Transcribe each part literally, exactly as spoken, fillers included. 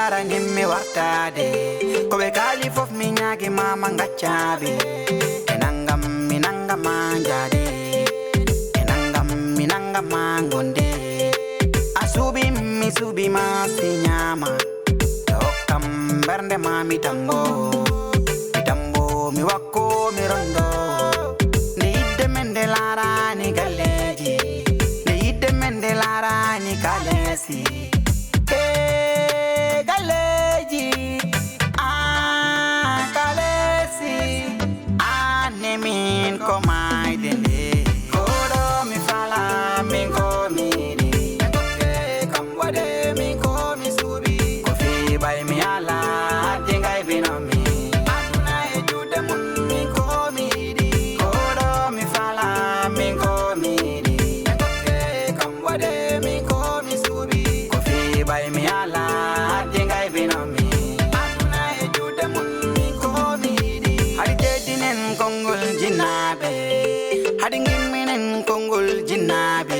Aranim mi wartaade, ko ɓe kaali fof mi ñaagi ma, ma ngaccaaɓe. E nangam mi nangama njaade, e nangam mi nangama ngonde. A suuɓi mi suuɓi ma si ñaama, ɓe hokkam mbernde ma mi tambo. Mi tambo mi wakko mi rondo. Nde yidde men nde laarani galleeji, nde yidde men nde laarani kaleesi. E galleeji, aan kaleesi, aan ne min ko maayde nde. Koɗo mi fala, min ko mi yiɗi. Ɓe tokke kam waɗe, min ko mi suuɓi. Ko fii ɓay mi ala, haddi ngay bino mi. Aduna e juuɗe mum, min ko mi yiɗi. Koɗo mi fala, min ko mi yiɗi. Ɓe tokke kam waɗe, min ko mi suuɓi. Ko fii ɓay mi ala, haddi ngay bino mi. Aduna e juuɗe mum, min ko mi yiɗi. Hari teddinen konngol jinnaaɓe, hari ngimminen konngol jinnaaɓe.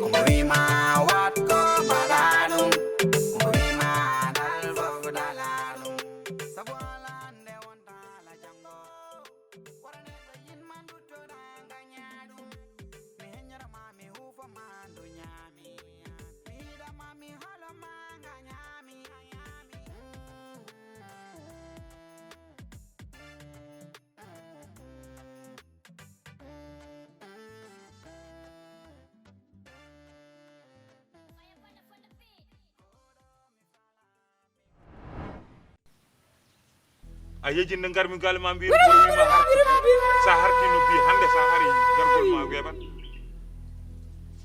Ko mo wi ma waɗ ko mbaɗa ɗum, ko mo wi ma dal fof dala ɗum. Sabu ala nde wonta ala janngo. Wara neɗɗo yinma nduttoɗa nga ñaaɗum. Mi heññorama, mi huufoma ndu ñaami. Mi yiɗama, mi holoma nga ñaami. A yejin nde ngarmi galle ma, mbiimi mboɗo wiima harti. Sa harti no mbi hannde, sa hari gargol ma weeɓat.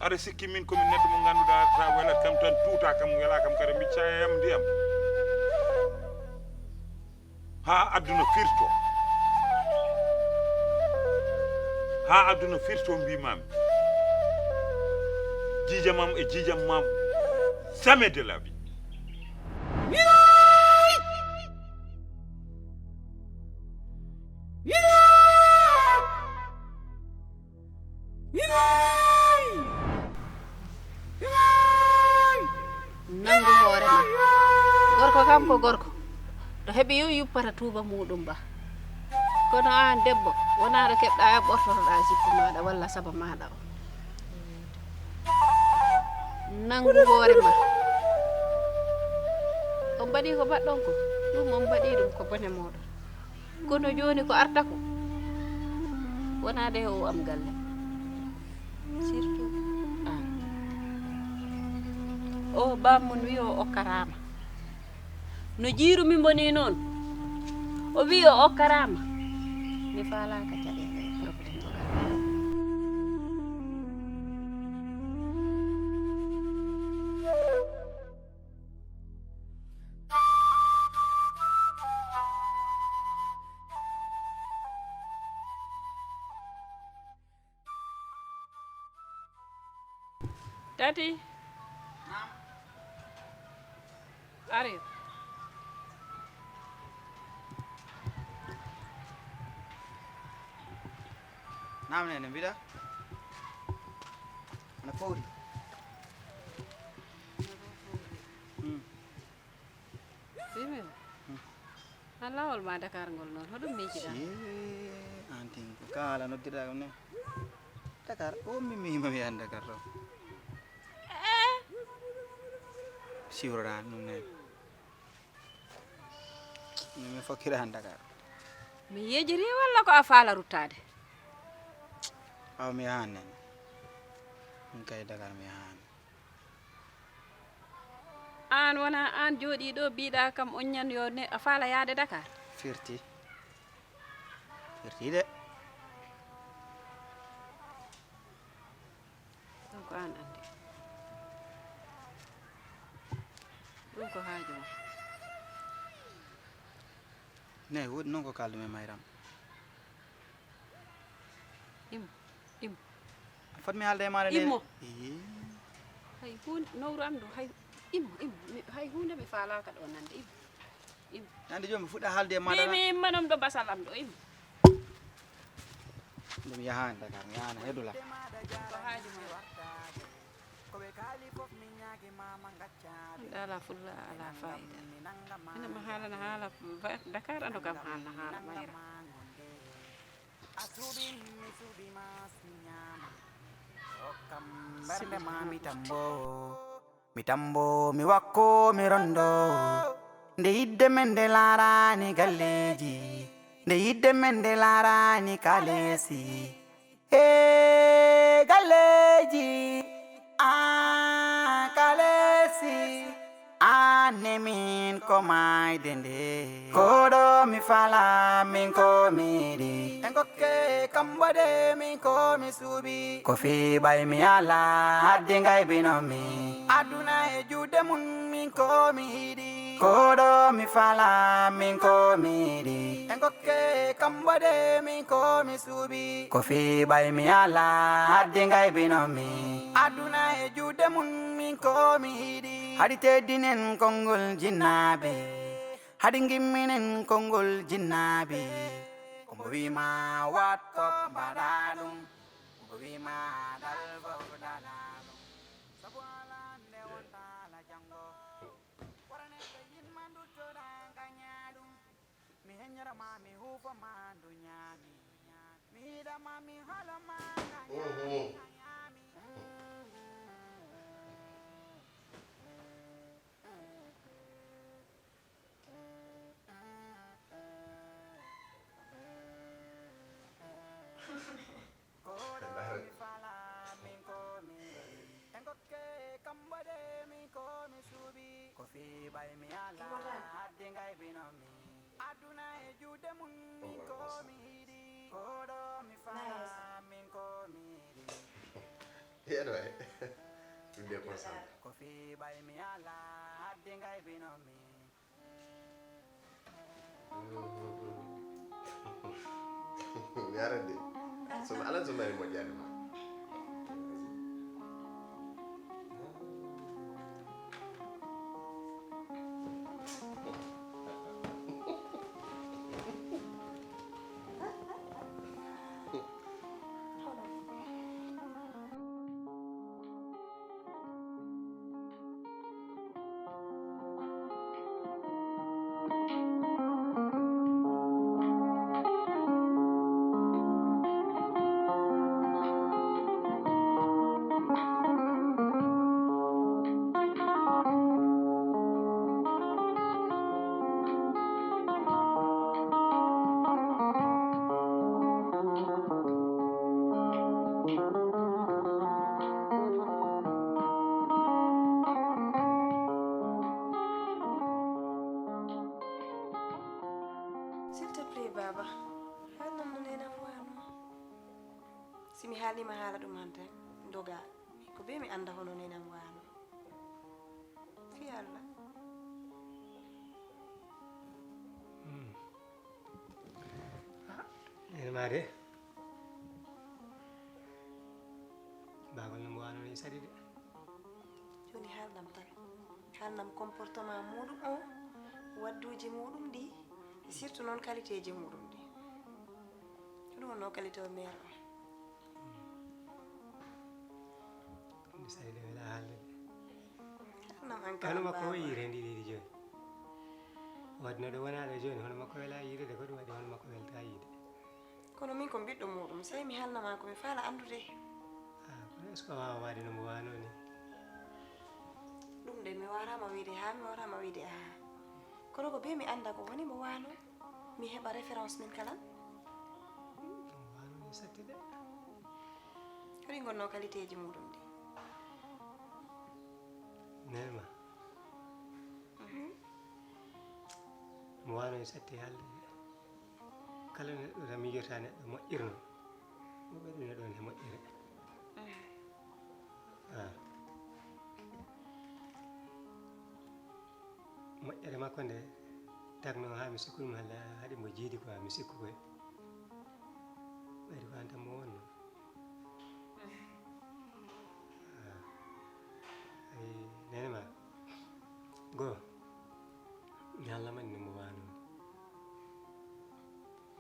Aɗa sikki min komi neɗɗo mo ngannduɗaa, sa welat kam tan tuuta kam, wela kam kadi mbicca e am ndiyam. Haa adduna firto. Haa adduna firto mbimami. Jiijam am e jiijam ma, jamais de la vie. Nanngu hoore ma. Gorko kam ko gorko. To heɓi yo yuppata tuuba muɗum ba. Kono aan debbo, wonaa ɗo keɓɗa e ɓortotoɗa jippu maɗa walla saba maɗa o. Nanngu hoore ma. On mbaɗi ko mbaɗɗon ko, ɗum on mbaɗi ɗum ko bone moɗon. Kono jooni ko arta ko, wonaa de o am galle. Surtout aan. O baammum wi o okkaraama. No jiirumi mboni noon. O wi o okkaraama. Mi faalaaka caɗeele e problème o. Tati. Ari. Naam, nene mbiɗa. Ana fowri. Hmm. Simi. Hmm. An laawol ma Dakar ngol noon, hoɗum miijiɗaa? Sii, an tin ko kaala noddirɗaa kam ne. Dakar, o mi miima mi an Dakar ɗo. Siwroɗaa ɗum ne. Mi, mi fokkira an Dakar. Mi yejiri walla ko a faala ruttaade? Awa mi yahan nen. Min kay Dakar mi yahan. Aan wonaa aan jooɗii ɗo mbiɗa kam on ñan yo ne a faala yaade Dakar? Firti. Firti de. Ɗum ko aan anndi. Ɗum ko haaju ma. Ne, woodi noon ko kaaldu men Mayram. Immo, immo. Fotmi haalde e maaɗa nde. Immo. Ii. Hay huunde, nowru am ɗo, hay, immo, immo. Mi, hay huunde mi faalaaka ɗo nande, immo. Immo. Nande jooni mi fuɗɗa haalde e maaɗa. Mi, mi imma ɗum ɗo basal am ɗo, immo. Ɗum yahaani Dakar, mi yahaani Hedula. Ko haaju ma. Ala fulla, ala fayida. Ina ma haala na haala ba-, Dakar, ando kam haala na haala mayra. Ɓernde ma mi tambo, mi tambo, mi wakko, mi rondo. Nde yidde men nde laarani galleji, nde yidde men nde laarani kalesi. E galleji, a kalesi, an ne min ko mayde nde. Koɗo mi fala min ko mi yiɗi. En kokke kamɓode min ko mi suuɓi. Ko fi ɓay mi ala hadde ngay bino mi. Aduna e juuɗe mun min ko mi yiɗi. Koɗo mi fala min ko mi yiɗi. En kokke kamɓode min ko mi suuɓi. Ko fi ɓay mi ala hadde ngay bino mi. Aduna e juuɗe mun min ko mi yiɗi. Haɗi teddinen konngol jinnaaɓe. Haɗi ngimminen konngol jinnaaɓe. Ko mbo wima wat ko mbaɗa ɗum. Ko mbo wima dal fof dala ɗum. Sabu ala nde wonta ala janngo. Wara neɗɗo yinma nduttoɗa ngaña ɗum. Mi heññorama, mi huufoma nduñami. Mi yiɗama, mi holoma ngañami. Koɗo mi fala min ko mi yiɗi. En kokke kamɓode min ko mi suuɓi. Ko fi ɓay mi ala hadde ngay bino mi. Aduna e juuɗe mun min ko mi yiɗi. Koɗo mi fala min ko mi yiɗi. Yeɗo e. Ɗum de concentré. Ko fi ɓay mi ala hadde ngay bino mi. Mi ara de. So mi alan so mari moƴƴani ma. S'il te plaît, Baba. Haalnam no nenam wano. Si mi haalima haala ɗum han tan, doga. Ko be mi anda hono nenam wano. Fi Allah. Hmm. Ah, nene ma de. Bagol no mo wano ni sadi de. Joni haalnam tan. Haalnam comportement muɗum o, wadduji muɗum ɗi, surtout noon qualité ji muɗum ɗi. Ko ɗum wonno qualité o mère o. Ɗum sari de wela haalde de. Haalnam an ka. Hono makko o yiide ndi leydi jooni. Wadde no ɗo wona ɗo jooni, hono makko wela yiide de, ko ɗum waɗi hono makko welta yiide. Kono min ko ɓiɗɗo muɗum, sey mi haalnama ko mi faala anndude. Ah, kono est-ce que o waawa waade no mo waano ni? Ɗum de mi waraama wiide haa, mi waraama wiide aa. Kono ko be mi annda ko woni mo waano, mi heɓa référence min kala. Mo waano ni satti de. Holi ngonno qualité ji muɗum ɗi? Neema. Mhm. Mo waano ni satti haalde de. Kala neɗɗo tan miijorta neɗɗo moƴƴirno, mo ɓeyduno ɗon he moƴƴere. Ah. Moƴƴere makko nde tagno haa mi sikku ɗum halla haɗi mbo jiidi quoi, mi sikku koy. Ɓeydi ko an tan mo wonno. Ah. Ay, nene ma. Go. Mi haalna ma ni mo waano.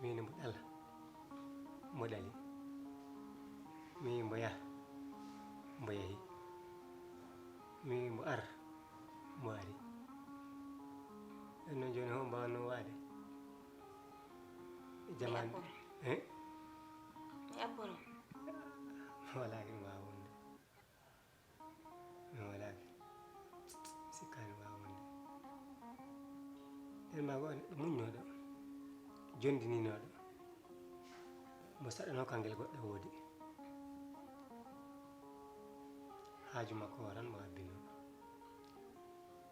Min mbo ɗala, mbo ɗali. Min mbo yaha, mbo yahi. Jamaanu. Eh? Mi abboro. Walaaki mi waawa wonde. Mi walaaki. Sikkaani waawa wonde. Nden maa ko neɗɗo muññooɗo, jondininooɗo. Mo saɗanoo kangel goɗɗo woodi. Haaju makko o tan mo abbinoo.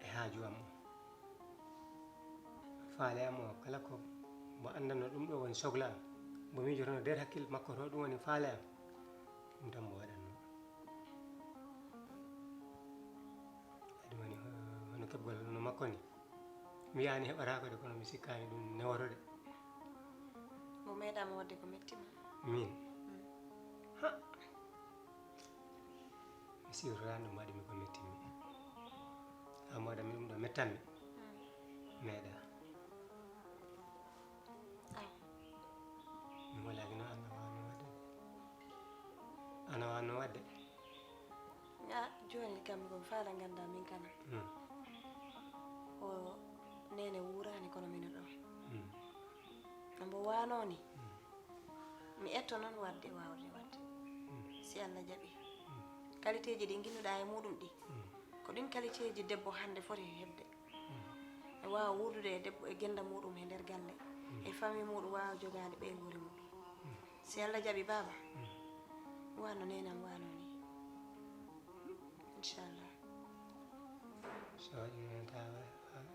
E haaju am o. Faale am o kala ko mbo anndanno ɗum ɗo woni sogla am. Mbo miijotono nder hakkille makko to ɗum woni faale am. Ɗum tan mbo waɗanno. Ɗum woni hono keɓgol no makko ni. Mi wiyaani heɓataa ko de, kono mi sikkaani ɗum newoto de. Mo meeɗaama waɗde ko metti ma? Min? Mm. Ha! Mi siwtoraani ɗum waɗi mi ko metti mi. Amma waɗa mi ɗum ɗo mettan mi. Mm. Meeɗa. Aw. Mi walaaki no Alla waawno waɗde. Ana waawno waɗde. A, jooni kam ko faala ngannda min kana. Mm. Ko neene wuuraani kono mino ɗo. Mm. No mbo waanoo ni. Mm. Mi etto noon waɗde waawde waɗde. Mm. Si Alla jaɓi. Mm. Qualité ji ɗi nginnuɗaa e muɗum ɗi. Mm. Ko ɗin qualité ji debbo hannde foti heɓde. Mm. E waawa wuurdude e debbo e gennda muɗum e nder galle. Mm. E famille muɗum waawa jogaade ɓeynguure muɗum. Mm. Si Alla jaɓi baaba. Mm. Waano neene am waanoo ni. Inchallah. So waɗi noon tawa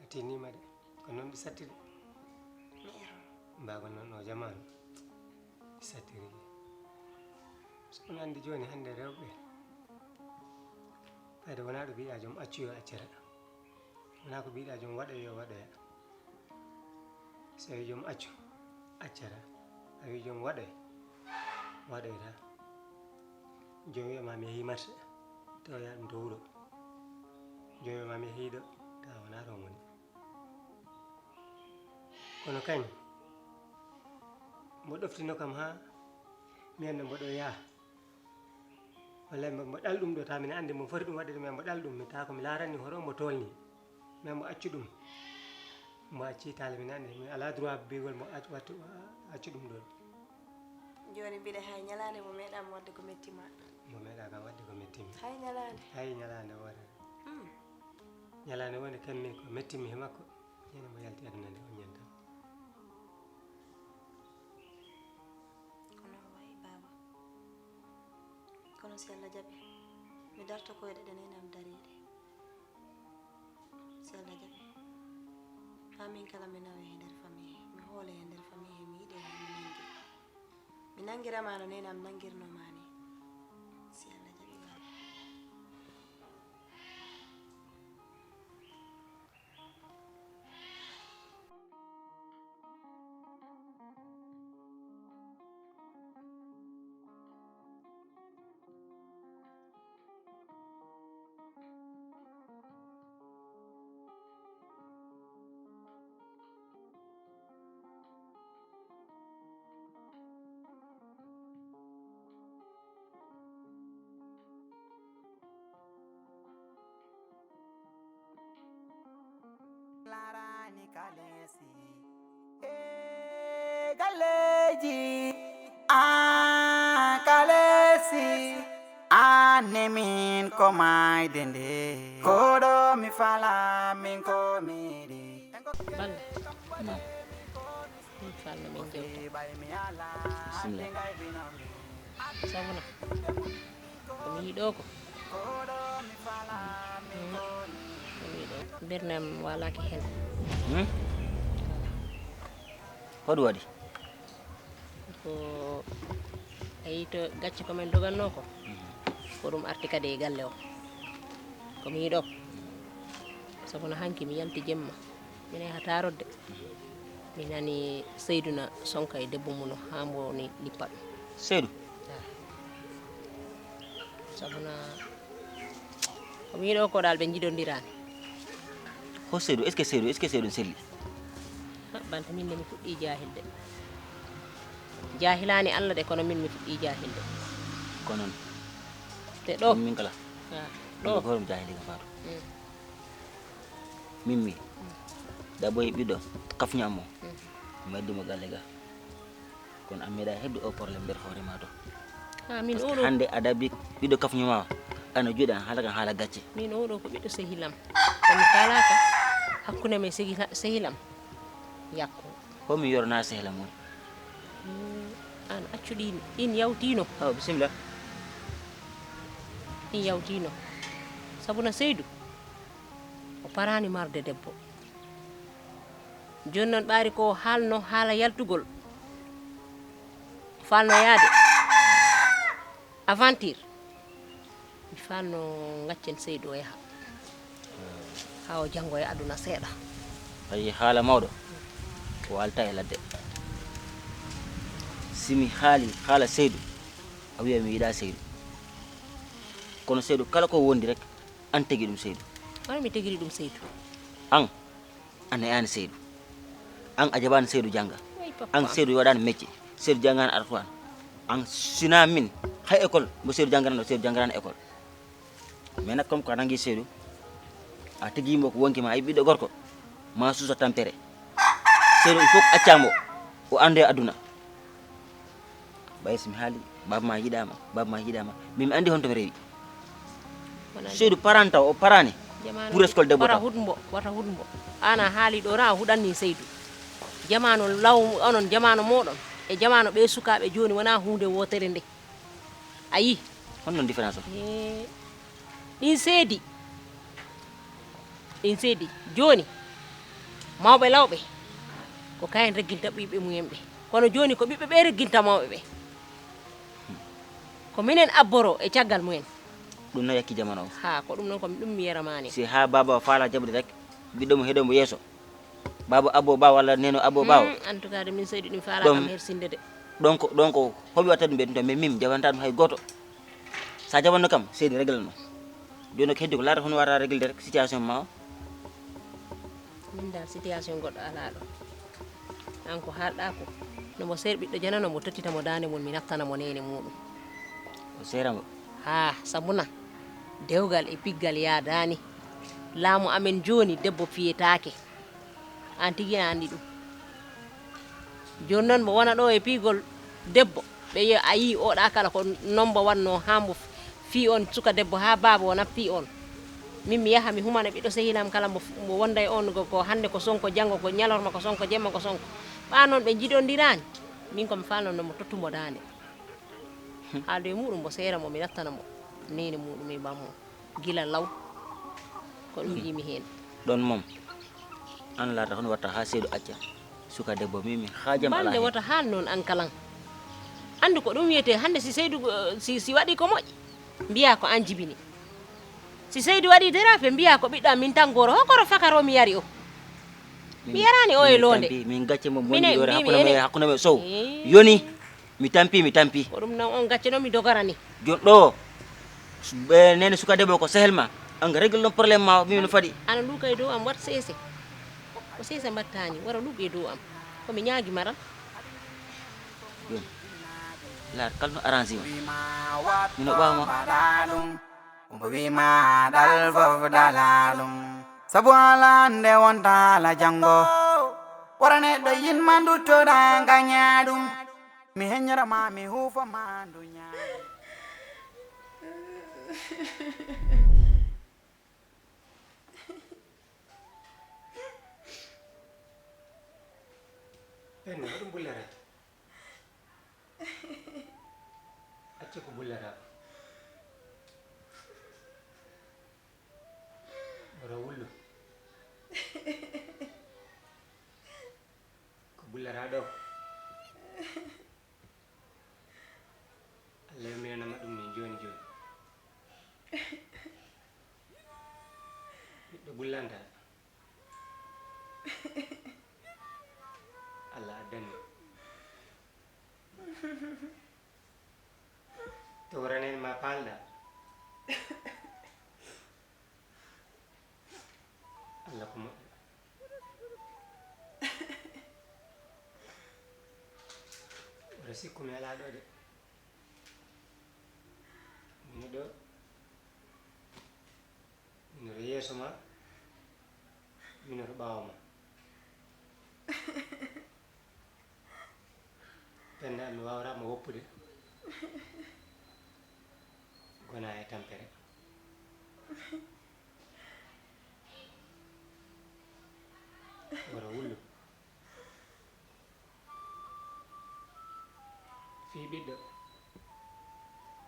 a tinniima de. Ko noon ɗi sattiri. Mi ero. Mbaagol noon o jamaanu. Ɗi sattiri. So on anndi jooni hannde rewɓe. Fayde wonaa ɗo mbiɗa joom accu yo accata. Wonaa ko mbiɗa joom waɗoya yo waɗoya. So yo joom accu, accata. A wi joom waɗoy, waɗoyta. Joom wiya ma mi yehii marché, tawa yaa ɗum to wuro. Joom wiya ma mi yehii ɗo, tawa wonaa toon woni. Kono kañ, mbo ɗoftino kam haa mi annda mbo ɗo yaha. Wallay mbo, mbo ɗal ɗum ɗo, ta min anndi mbo foti ɗum waɗde, min mbo ɗal ɗum, mi ta ko mi laarani hoto mbo tolni. Min mbo accu ɗum. Mbo acci taale min anndi, min alaa droit biigol mbo ac-, wattu, accu ɗum ɗon. Jooni mbiɗa hay ñalaande mo meeɗaa mo waɗde ko metti ma. Mo meeɗaa kam waɗde ko metti mi. Hay ñalaande. Hay ñalaande wootere. Hmm. Ñalaande wonde kammi ko metti mi he makko. Ñande mbo yalti aduna nde o ñande tan. Kono o wayi baaba. Kono si Alla jaɓi, mi darto koyɗe ɗe neene am dariiɗe. Si Alla jaɓi. Haa min kala mi nawe he nder famille he, mi hoole he nder famille he, mi yiɗe haa mi nanngi. Mi nanngira ma no neene am nanngirnoo ma ni. Si Alla jaɓi baaba. Larani kalesi. E galleji. Ah, kalesi. Anne min ko mayde nde. Koɗo mi fala min ko miɗi. Balle. Min falno min jewta. Bismillah. Sabuna. Ko mi yiɗo ko. Hmm. Ko mi yiɗo. Mbernam walaki hen. Hmm? Hoɗum waɗi? Ko a yii to gacce ko min doganno ko. Mhm. Ko ɗum arti kadi e galle o. Ko mi yiɗo. Sabu no hanki mi yalti jemma. Min e ha tarodde. Mi nani Seyduna sonka e debbo mum no haa mbo woni lippa ɗum. Seydou? Ah. Sabu na ko mi yiɗo ko dal ɓe njiɗondirani. Ko Seydou, est-ce que Seydou, est-ce que Seydou selli? Ah, banta min de mi fuɗɗi jahilde. Jahilani Allah de, kono min mi fuɗɗi jahilde. Ko noon? Te ɗo. Min kala. Ah, ɗo. Ɗo gorum jahili ko faatu. Mm. Min mi. Mm. Ɗaɓɓoyi ɓiɗɗo kafña mo. Mm. Mi waddi mo galle ga. Kono a meeɗa heɓde o problème nder hoore ma to. Ha, min oɗo hannde a dabi ɓiɗɗo kafño ma o, ana juuɗe an haala kan haala gacce. Min oɗo ko ɓiɗɗo sehilam. Komi kaalaka hakkunde men sehilam. Yakko. Homi yorna sehilam woni? An accu ɗin, ɗin yawtino. Awa, bisimilla. Ɗin yawtino. Sabu na Seydu, o parani marde debbo. Jooni noon ɓaari ko haalno haala yaltugol. Faalno yaade. Aventure. Mi faalno gaccen Seydu o yaha. Haa o janngo e aduna seeɗa. Ayi haala mawɗo. O alta e ladde. Si mi haali haala Seydu, a wiya mi yiɗa Seydu. Kono Seydu kala ko wondi rek, an tegi ɗum Seydu. Wala mi tegiri ɗum Seydu. An, a ne'aani Seydu. An a jaɓaani Seydu jannga. An Seydu waɗaani métier. Seydu janngaani Alxuraan. An sina min, hay école, mbo Seydu janngaani ɗo, Seydu janngaani école. Mais nak comme ko a nangi Seydu, a tigi mo ko wonki ma, ay ɓiɗɗo gorko, ma suusa tampere. Seydu il faut ko accamo, o anndu e aduna. Ɓay so mi haali, baaba ma yiɗaama, baaba ma yiɗaama. Min mi anndi honto mi rewi. Wona Seydu paranta o parani. Jamaanu pour école debbo wata tan. Hudmbo, wata hudmbo. An a haali ɗo ran a huɗanni Seydu. Jamaanu law onon jamaanu moɗon. E jamaanu ɓe sukaaɓe jooni wona huunde wootere nde. A yii? Honno différence o? Ee, ɗin seedi. Ɗin seedi. Jooni, mawɓe lawɓe, ko kayen regginta ɓiɓɓe mumen ɓe. Kono jooni ko ɓiɓɓe ɓe regginta mawɓe ɓe. Ko minen abboro e caggal mumen. Ɗum no yakki jamanu o. Haa, ko ɗum noon ko ɗum mi yeramaani. Si haa baaba o faala jaɓde rek, ɓiɗɗo mo heɗo mo yeeso. Baaba Abbo Ba walla Neno Abbo Ba o. Hmm, en tout cas de min Seydu ɗum faala kam hersinde de. Ɗon ko, ɗon ko hoɓe watta ɗum ɓe ɗum tan, mais min mi jaɓanta ɗum hay gooto. Sa jaɓanno kam, Seydi réglano. Jooni ko heddi ko laata hono wata réglde rek situation ma o. Min dal situation goɗɗo alaa ɗo. An ko haalɗa ko, no mo seer ɓiɗɗo janano mo tottita mo daande mum, mi naftana mo neene muɗum. O seera mo? Haa, sabu na dewgal e piggal yaadaani. Laamu amen jooni debbo fiyetaake. An tigi a anndi ɗum. Jooni noon mbo wona ɗo e piigol debbo, ɓe yo a yii oɗa kala ko nombo wanno haa mbo fii on suka debbo haa baaba o naɓ fii on. Min mi yaha mi humana ɓiɗɗo sehilam kala mbo, mbo wonda e on ko, ko hannde ko Sonko, janngo ko ñalorma ko Sonko, jemma ko Sonko. Ɓa noon ɓe njiɗondiraani. Min ko mi faalno noon mo tottu mo daande. Haaldu e muɗum mbo seera mo mi nattana mo neene muɗum e bammo. Gila law. Ko ɗum njiimi heen. Ɗon moom, an laata hono watta haa Seydu acca suka debbo mi, mi haajam alaa. Balde heen. Wota haal noon an kalan. Anndu ko ɗum wiyetee hannde si Seydu, eh, si, si waɗi ko moƴƴi, mbiyaa ko an jibini. Si Seydu waɗi dérapé, mbiyaa ko ɓiɗɗo am min tan gooro. Hokoro fakaro mi yari o. Mi yaraani o e loonde. Min tampi, min gacce mo. Minen, wondiɗoore mbiimi hakkunde men, ene hakkunde men sow. Eh. Yoni. Mi tampi, mi tampi. Ko ɗum noon on gacce noon mi dogarani. Jooni ɗo, s-, ɓe neene suka debbo ko sehel ma. An nga régle ɗon problème ma o, min no fadi. Ana luuka e dow am, wat seese. Ko seese mbattaani, wara luuɓi e dow am. Ko mi ñaagi maral. Jooni, laar kala no arrangé ma. Mino ɓaawa ma. Omo wi ma dal fof dala ɗum. Sabu ala hannde wonta ala janngo. Wara neɗɗo yinma nduttoɗa gaña ɗum. Mi heññora ma, mi huufo ma nduña. Penda, hoɗum bullere? Accu ko bullata. Wara wullu. Ko bullata ɗo. Allah yamminanama ɗum min jooni jooni. Ɓiɗɗo bullanta. Allah addanmi. Towranen ma palɗa. Allah ko moƴƴo. Wara sikku mi alaa ɗo de. Mino ɗo. Mino to yeeso ma. Mino to ɓaawo ma. Penda, mi waawraama woppude. Gona e tampere. Woro wullu. Fii ɓiɗɗo,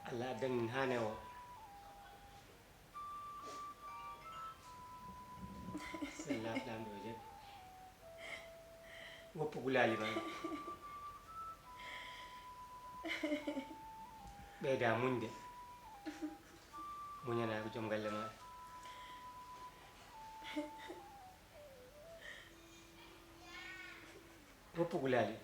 Allah addani haa newo. Sella Laamɗo o jaɓi. Woppu gulaali ma. Ɓeyda muñde. Muñanaa ko joom galle ma. Woppu gulaali.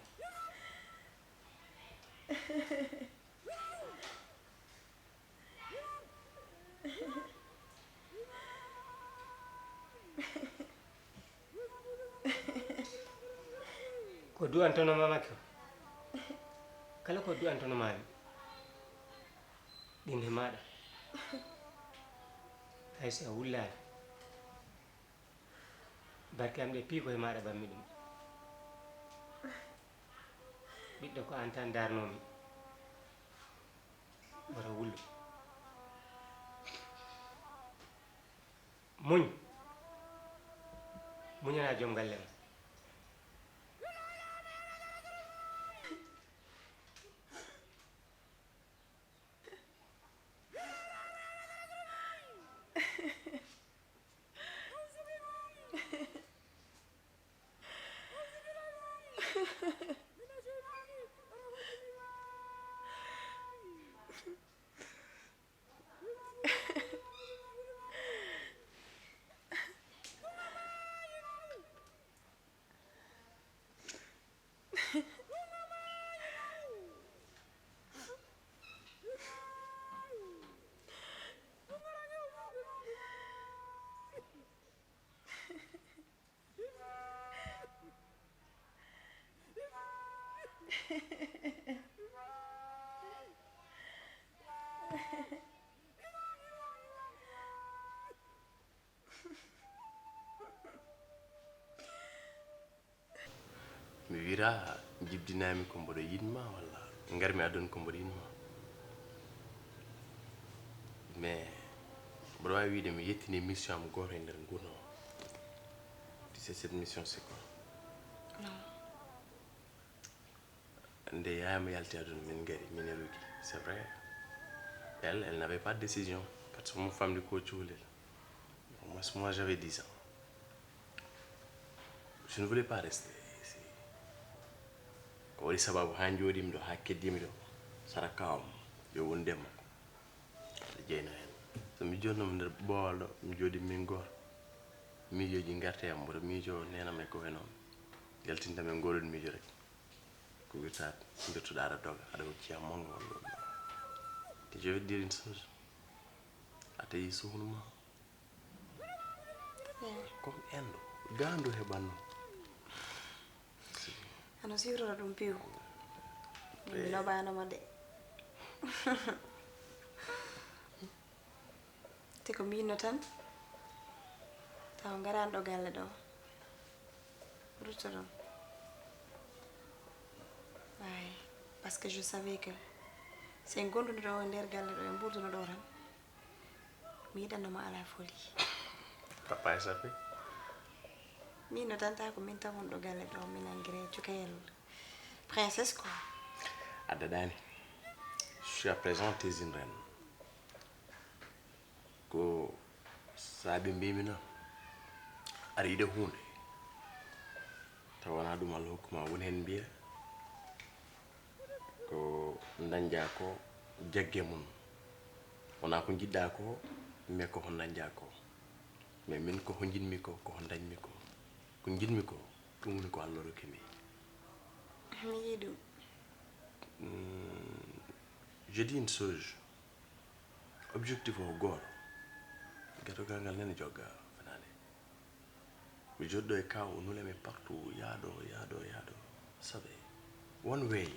Ko du'antonoma makko, kala ko du'antonomaami, ɗin he maaɗa. Hay si a wullaali, barke am ɗe pii ko he maaɗa ɓammi ɗum. Ɓiɗɗo, ko aan tan darnoomi. Wata wullu. Muñ. Muñanaa joom galle ma. Mi wira, jibdinami ko mboɗo yiɗma walla ngarmi aduna ko mboɗo yiɗma. Mais mboɗo wawi wiide mi yettini mission am goto e nder nguno. Tu sais cette mission c'est quoi? Non. Nde yaayam yalti aduna, min ngari, min e Rougui. C'est vrai. Elle, elle n'avait pas de décision. Parce que mo famɗi ko cuulel. Au moins, moi, j'avais dix ans. Je ne voulais pas rester ici. Ko waɗi sababu haa njooɗimi ɗo, haa keddimi ɗo. Sara kawam, yo wonde makko. Aɗa jeyna heen. So mi jonnoo nder boowal ɗo, mi jooɗi min gooto. Miijooji ngarta e am, mboɗo miijoo neenam e ko wayi noon. Yaltinta min ngoɗon miijo rek. Ko wirta, mbirtuɗaa aɗa doga, aɗa hocci am mawɗo walla ɗum. Te je vais te dire une chose. A tawi suhnu ma. Eh. Comme enɗo, gaandu heɓanno. Ano siwtoro ɗum piw. Min mi noɓaano ma de. Te ko mbinno tan, taw ngaraani ɗo galle ɗo. Rutto ɗon. Ay, parce que je savais que si en gonduno ɗo e nder galle ɗo, en mburduno ɗo tan, mi yiɗanno ma ala foli. Papa e sape? Min no tanta ko min tan won ɗo galle ɗo, min engrais cukayel princesse quoi. A daɗani. Je suis à présent tes une reine. Ko saabi mbimi noon, aɗa yiɗa huunde, tawa wonaa ɗum Allah hokku ma, woni heen mbiya ko dañƴa ko jagge mum, wonaa ko njiɗɗa ko, mais ko hon dañƴa ko. Mais min ko ho njiɗmi ko, ko hon dañmi ko. Ko njiɗmi ko, ɗum woni ko Allah rokki mi. Mi yiɗi ɗum. Hmm, je dis une chose. Objectif o gooto. Getogal ngal nene jogga fanaande. Mi jooɗɗo e kaw o nule mi partout, yaado, yaado, yaado. Sabe, one way.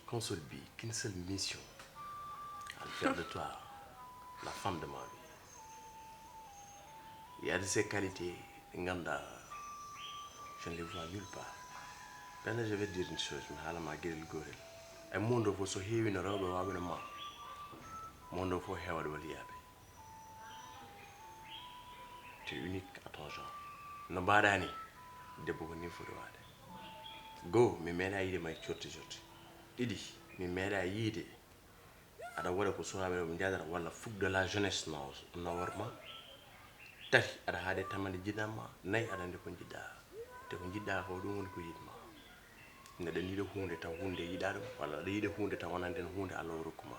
Qu'on seul but, qu'une seule mission. Al faire de toi la femme de ma vie. Il y a de ces qualités, je ne les vois nulle part. Maintenant, je vais dire une chose, mi haala ma geɗel gootel. E monde o fof so heewino rewɓe waawɓe no ma, monde o fof heewat waliyaaɓe. Tu es unique à ton genre. No mbaɗa ni, debbo ko ni foti waade. Goo, mi meeɗa yiide ma e corti corti. Ɗiɗi, mi meeɗa yiide aɗa waɗa ko suwaaɓe rewɓe njaadata walla fougue de la jeunesse no, no war ma. Tati, aɗa haaɗi e tamande jinnaama. Nayi, aɗa anndi ko njiɗɗa. Te ko njiɗɗa ko ɗum woni ko yiɗ ma. Neɗɗo ene yiɗa huunde taw huunde yiɗa ɗum, walla aɗa yiɗa huunde taw wonande en huunde Allah o rokku ma.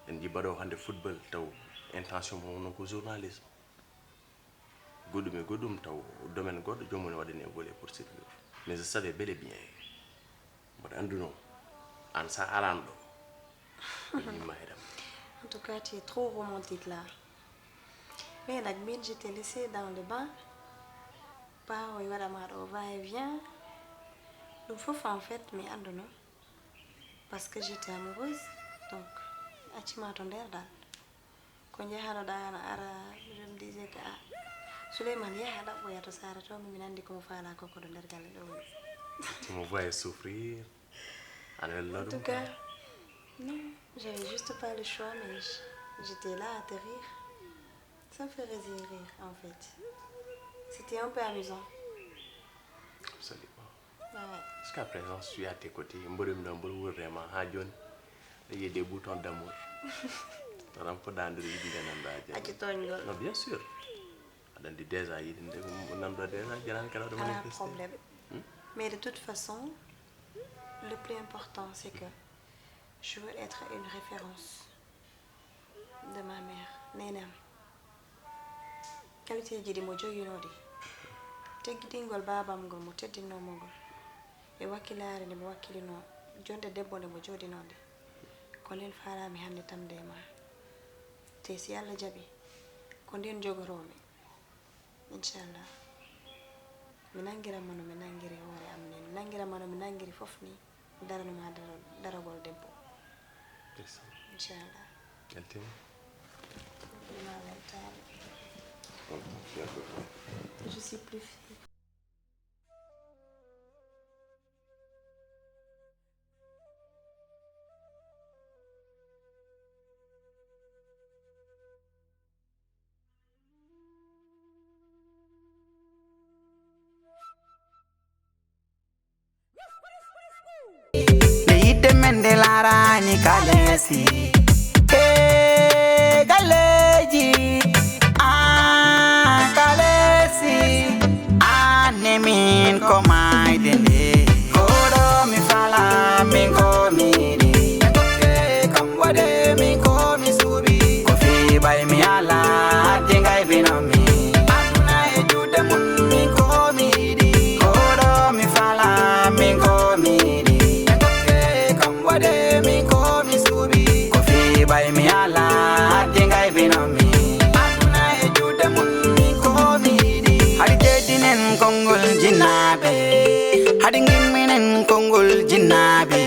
En njiɗ mbaɗo hannde football taw intention mum wonno ko journalisme. Goɗɗum e goɗɗum taw domaine goɗɗo joomum ne waɗani en volet pour survivre. Mais je savais bel et bien. Mboɗo annduno aan sa alanɗo. Ko yimma heɗam. En tout cas, tu es trop romantique là. Mais nag, min, je t'ai laissé dans le bain. Pas o waɗa ma ɗo va et vient. Ɗum fof, en fait, mi annduno. Parce que j'étais amoureuse. Donc, accima to nder dal. Ko njahanoɗa na ara, je me disais que, ah, Souleymane yaha ɗaɓɓoya to saara to, min anndi ko mo faala ko ko ɗo nder galle ɗo woni. Tu me voyais souffrir. Aɗa wello En tout ɗum. Cas, non, j'avais juste pas le choix, mais j- j'étais là à te rire. Ça me faisait rire, en fait. C'était un peu amusant. Absolument. Ouais. Jusqu'à présent, je suis à tes côtés. Mboɗo mi ɗon, mboɗo wuurde ma haa jooni. Aɗa yiya des boutons d'amour. Tan ko ɗaandude yiɗde nan ɗaa jam. Accu tooñgol. Non, bien sûr. Aɗa anndi déjà yiɗde nde ko nanɗo déjà janani kala ɗo Ala manifesté. Problème. Mais de toute façon, le plus important, c'est que je veux être une référence de ma mère. Nenam. Qualité ji ɗi mo joginoo ɗi. Teddingol baabam ngol mo teddinoo mo ngol. E wakkilaare nde mo wakkilinoo. Jonde debbo nde mo jooɗinoo nde. Ko nden faalaami hannde tamde e ma. Te si Allah jaɓi, ko nden jogotoomi. Inchallah. Mi nanngiran ma no mi nanngiri hoore am ni. Mi nanngiran ma no mi nanngiri fof ni. Daranuma daro- daragol debbo. Ndeysaan. Inchallah. Weltima. Ɗum a weltaama. On fier de toi. Je suis plus fière. Nde yiɗde men nde laaraani kaleesi. E galleeji, aan kaleesi. Aan ne min ko maayde nde. Ko ɗo mi fala, min ko mi yiɗi. E tokke kam waɗe, min ko mi suuɓi. Ko fii ɓay mi ala, addi ngaybino mi. Aduna e juuɗe mum, min ko mi yiɗi. Ko ɗo mi fala, min ko mi yiɗi. E tokke kam waɗe, min ko mi suuɓi. Ko fii ɓay mi ala, addi ngaybino mi. Aduna e juuɗe mum, min ko mi yiɗi. Hari jeddinen konngol jinnaaɓe. Hari ngimminen konngol jinnaaɓe.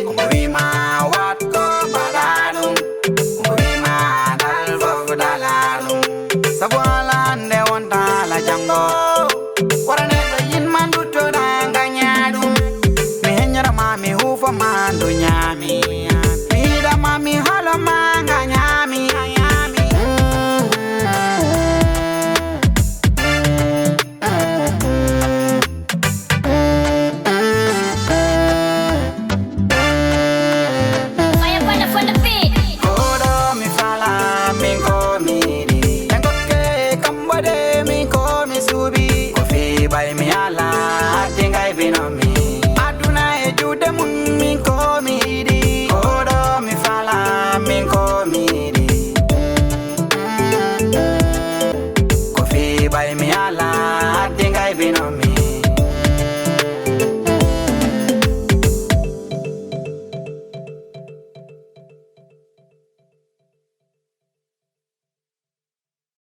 Ko mo wii ma waɗ ko mbaɗa ɗum. Ko mo wii ma dal fof dala ɗum. Sabu ala hannde wonta ala janngo. Wara neɗɗo yinma nduttoɗa ngaña ɗum. Mi heññora ma mi huufo ma nduña mi. Mi yiɗa ma mi holo ma ngaña mi. Fire burner from the pit. Ko ɗo mi fala, min ko mi yiɗi. E ngokke kam waɗe, min ko mi suuɓi. Ko fii ɓay mi ala, addi ngaybino mi. Aduna e juuɗe mum, min ko mi yiɗi. Ko ɗo mi fala, min ko mi yiɗi. Ko fii ɓay mi ala, addi ngaybino mi.